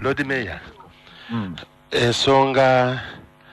Lord Mayor, ensonga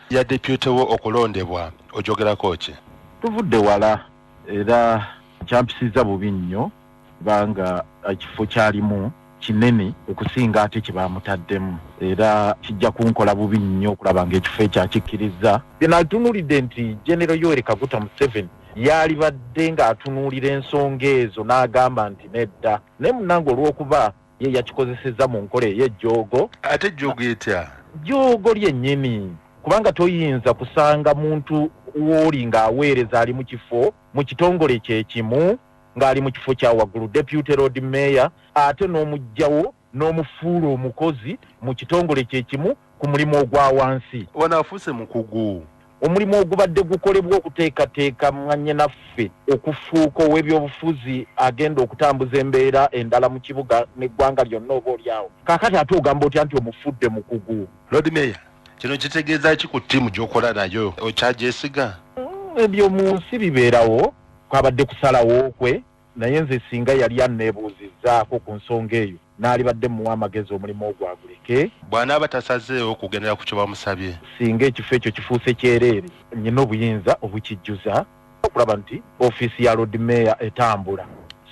ya deputy wo okulondebwa ogyogerako ki? Tuvudde wala era kyampisiza bubi nnyo kubanga ekifo kyalimu kinene okusinga ate kye baamutaddemu, era kijja kunkola bubi nnyo okulaba ng'ekifo ekyo akikkirizza. Bye natunuulidde nti General Yoweri Kaguta Museveni yaalibadde ng'atunuulira ensonga ezo n'agamba nti nedda, naye munnange olw'okuba ye yakikozesezza mu nkola ey'ejjoogo. Ate ejjoogo etya? Jjoogo lyennyini, kubanga toyinza kusanga muntu w'oli ng'aweereza ali mu kifo mu kitongole kye kimu ng'ali mu kifo kya waggulu, Deputy Lord Mayor, ate n'omuggyawo n'omufuula omukozi mu kitongole kye kimu ku mulimu ogwa wansi. Wano afuuse mukugu. Omulimu ogubadde gukolebwa okuteekateeka mwannyinaffe okufuuka ow'ebyobufuzi agenda okutambuza embeera endala mu kibuga n'eggwanga lyonna oba oli awo. Kaakati ate ogamba otya nti omufudde mukugu? Lord Mayor, kino kitegeeza ki ku ttiimu gy'okola nayo? Okyagyesiga? Ebyo mu nsi bibeerawo, kwabadde kusalawo kwe, naye nze singa yali anneebuuzizzaako ku nsonga eyo, naalibadde mmuwa amagezi omulimu ogwo aguleke. Bw'anaaba tasazeewo kugendera ku kye bamusabye? Singa ekifo ekyo kifuuse kyereere, nnina obuyinza obukijjuza okulaba nti ofiisi ya Lord Mayor etambula.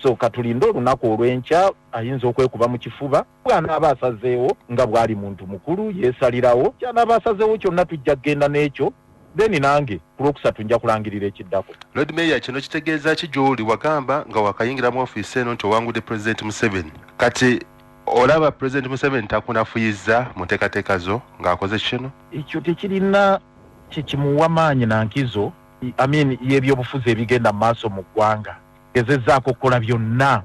So katulinde olunaku olw'enkya, ayinza okwekuba mu kifuba bw'anaaba asazeewo nga bw'ali muntu mukulu yeesalirawo. Ky'anaaba asazeewo kyonna tujja kugenda n'ekyo, then nange ku Lwokusatu nja kulangirira ekiddako. Lord Mayor, kino kitegeeza ki gy'oli? Wagamba nga wakayingira mu ofiisi eno nti owangudde Pulezidenti Museveni. Kati olaba Pulezidenti Museveni takunafuyizza mu nteekateeka zo ng'akoze kino? Ekyo tekirina kye kimuwa maanyi na nkizo, I mean, y'ebyobufuzi ebigenda mu maaso mu ggwanga. Gezezzaako okukola byonna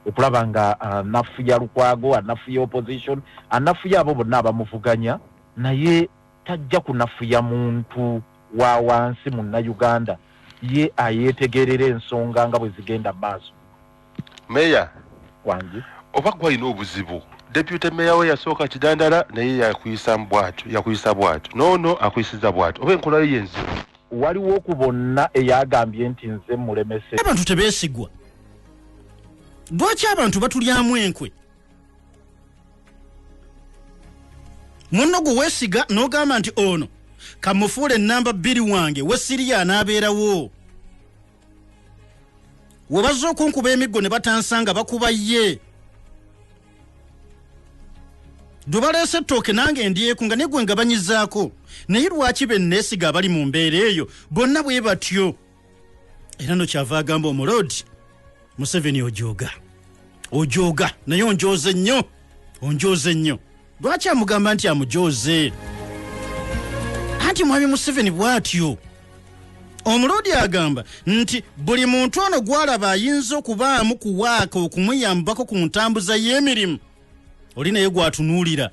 okulaba nga anafuya Lukwago, anafuya opposition, anafuya abo bonna abamuvuganya, naye tajja kunafuya muntu wa wansi Munnayuganda ye ayeetegerera ensonga nga bwe zigenda mu maaso. Meya, Wangi. oba gwe alina obuzibu, Deputy Mayor we yasooka Kidandala naye yakuyisa bw'atyo, yakuyisa bw'atyo, n'ono akuyisiza bw'atyo, oba enkola yo ye nzibu? Waliwo ku bonna eyagambye nti nze mmulemese. Abantu tebeesigwa. Lwaki abantu batulyamu enkwe? Munno gwe weesiga n'ogamba nti ono kamufuule ennamba 2 wange wesiriya anaabeerawo. We bazze okunkuba emiggo ne batansanga bakuba ye. Lwe baleese ettooke nange ndyeku nga ne gwe ngabanyizaako. Naye lwaki be neesiga abali mu mbeera eyo bonna bwe batyo? Era no kyava agamba omuloodi Museveni ojooga, ojooga naye onjooze nnyo, onjooze nnyo. Lwaki amugamba nti amujooze? Anti mwami Museveni bw'atyo. Omuloodi agamba nti buli muntu ono gw'alaba ayinza okubaamu kuwaaka okumuyambako ku ntambuza y'emirimu oli naye gw'atunuulira.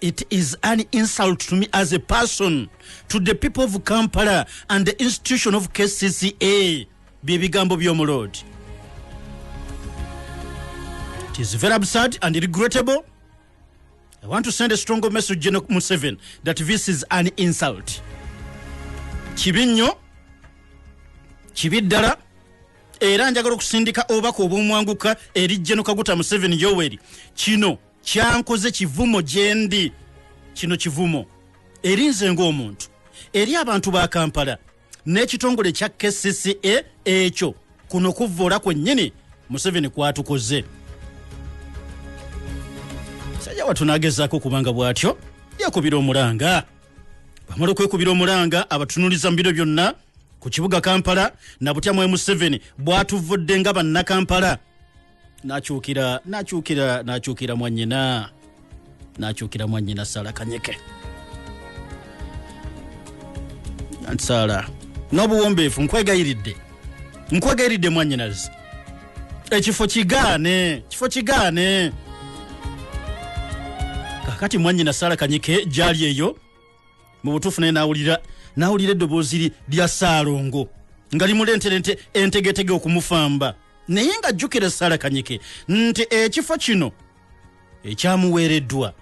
It is an insult to me as a person, to the people of Kampala and the institution of KCCA. Bye bigambo by'omuloodi. It is very absurd and regrettable. I want to send a strong message to General Museveni that this is an insult. Kibi nnyo, kibi ddala, era njagala okusindika obubaka obw'omwanguka eri General Kaguta Museveni Yoweri. Kino kyankoze kivumo gye ndi, kino kivumo eri nze ng'omuntu, eri abantu ba Kampala n'ekitongole kya KCCA ekyo kuno kuvvoola kwennyini Museveni kwatukoze. Sajja wattu n'agezaako okubanga bw'atyo yeekubira omulanga. Bw'amala okwekubira omulanga abatunuuliza mu biro byonna ku kibuga Kampala na butya mwe Museveni bw'atuvudde nga bannakampala. N'akyukira, n'akyukira, n'akyukira mwannyina, n'akyukira mwannyina Sarah Kanyike. Anti Sarah, n'obuwombeefu nkwegayiridde, nkwegayiridde mwannyinazi, ekifo kigaane, ekifo kigaane. Kaakati mwannyina Sarah Kanyike gy'ali eyo mu butuufu naye n'awulira eddoboozi lya Ssaalongo nga limuleetera entegetege okumufamba. Naye ng'ajjukira Sarah Kanyike nti ekifo kino ekyamuweereddwa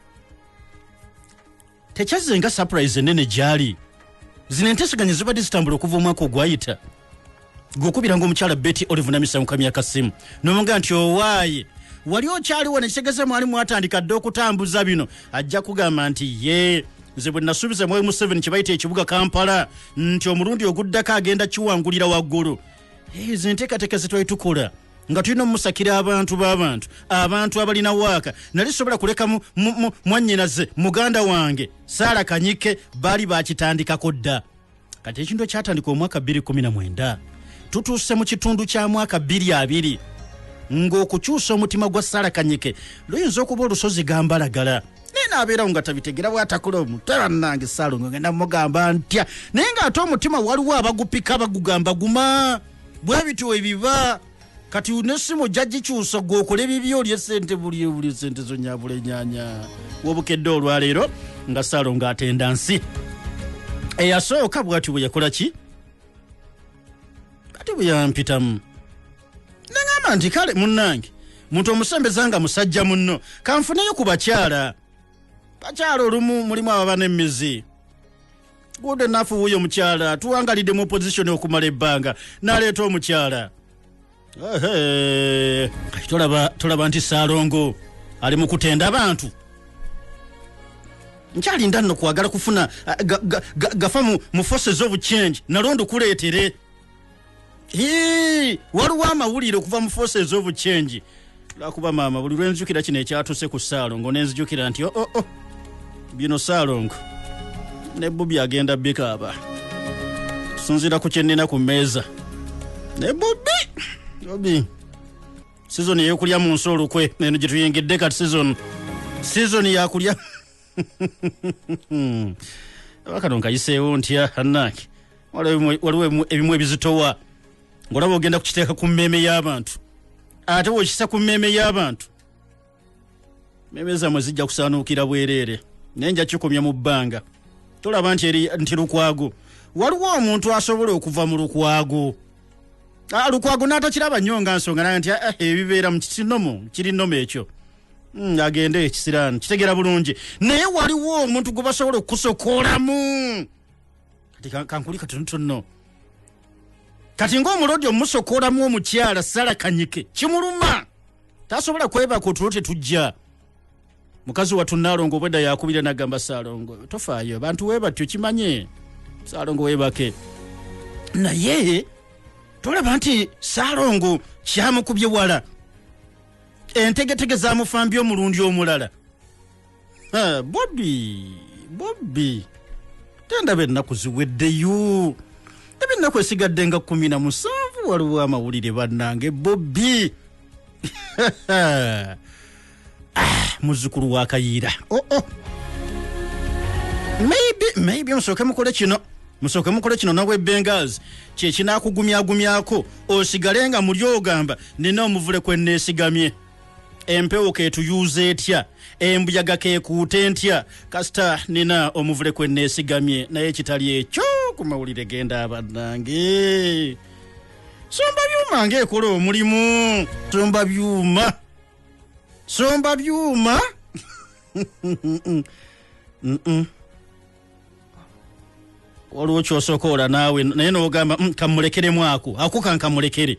tekyazze nga surprise ennene gy'ali. Zino enteeseganya zibadde zitambula okuva omwaka ogwayita. Gw'okubira ng'omukyala Betty Olive Namisango Kamya Kasimu n'omugamba nti owaaye Wali okyaliwo nekitegeze mwali mwatandika dde okutambuza bino. Ajja kugamba nti ye nze bwe nasuubiza Mwami Museveni kye bayita ekibuga Kampala nti omulundi oguddako agenda kiwangulira waggulu. Ezo enteekateeka ze twali tukola nga tulina omusakira abantu b'abantu, abantu abalina waaka. Nali sobola kuleka mwannyinaze muganda wange Saala Kanyike, baali bakitandikako dda. Kati ekintu ekyatandika omwaka 2019 tutuuse mu kitundu kya mwaka 2020 ng'okukyusa omutima gwa Saala Kanyike luyinza okuba olusozi gambalagala. Naye naabeerawo nga tabitegera bw'atakula omutwe. Bannange Saalongo ngenda mugamba ntya, naye ng'ate omutima waliwo abagupika bagugamba guma, bwe bityo ebiba. Kati nesimu ojja gikyusa gwe okole bibi olye sente buli buli sente zonyabula enyanya. Wobukedde olwaleero nga Saalongo atenda nsi eyasooka bwati bwe yakola ki, kati bwe yampitamu neŋamba nti kale munnange muntu omusembeza nga musajja munno, kanfuneyo ku bakyala. Bakyala olumu mulimu ababa n'emizi. Good enough, wuuyo omukyala tuwangalidde mu opposition okumala ebbanga, n'aleeta omukyala. Kati tolaba nti Saalongo ali mu kutenda abantu. Nkyalinda nno kwagala kufuna gafa mu forces of change nalondo kuleetere. Waliwo amawulire okuva mu forces of change. Lwakuba maama buli lwenzijukira kino ekyatuse ku Saalongo nenzijukira nti oh, bino Saalongo ne Bobi agenda bikaaba. Tusinziira ku kyennina ku mmeeza ne Bobi season eyokulya mu nsi olukwe eno gye tuyingidde kati, season yakulya. Kano nkayiseewo ntya annange, waliwo ebimu ebizitowa ng'olaba ogenda kukiteeka ku mmeeme y'abantu, ate wekisa ku mmeeme y'abantu mmeeme zammwe zijja kusaanuukira bwereere. Naye nja kikomya mu bbanga. Tolaba nti eri nti Lukwago, waliwo omuntu asobola okuva mu Lukwago, Lukwago n'atakiraba nnyo nga nsonga, naye nti ebibeera mu kinomo kiri nnomo ekyo, agende ekisiraani kitegeera bulungi. Naye waliwo omuntu gwe basobola okusokoolamu. Kati kankuli katonotono, kati ng'omulodi omusokoolamu omukyala Sala Kanyike kimuluma, tasobola kwebaka otulo tetujja. Mukazi wattu Naalongo obwedda yakubira nagamba Saalongo tofaayo, abantu webatyo kimanye Saalongo weebake. Naye tolaba nti Saalongo kyamukubye wala, entegetege zamufambye omulundi omulala. Bobi tendaba ennaku ziweddeyo, eba ennaku esigadde nga 17. Waliwo amawulire bannange. Bobi muzzukulu wa Kayiira, oh. Maybe musooke mukole kino, musooke mukole kino nawe Bengals kyekinakugumyagumyako osigale nga muli ogamba nina omuvule kwe neesigamye. Empewo ketuyuuza etya, embuyaga kekuute ntya, kasita nina omuvule kwe neesigamye. Naye kitali ekyo ku mawulire genda bannange, somba byuma ng'ekola omulimu, somba byuma, somba byuma. Waliwo kyosooka ola naawe naye n'ogamba, kamulekeremu ako kankamulekere.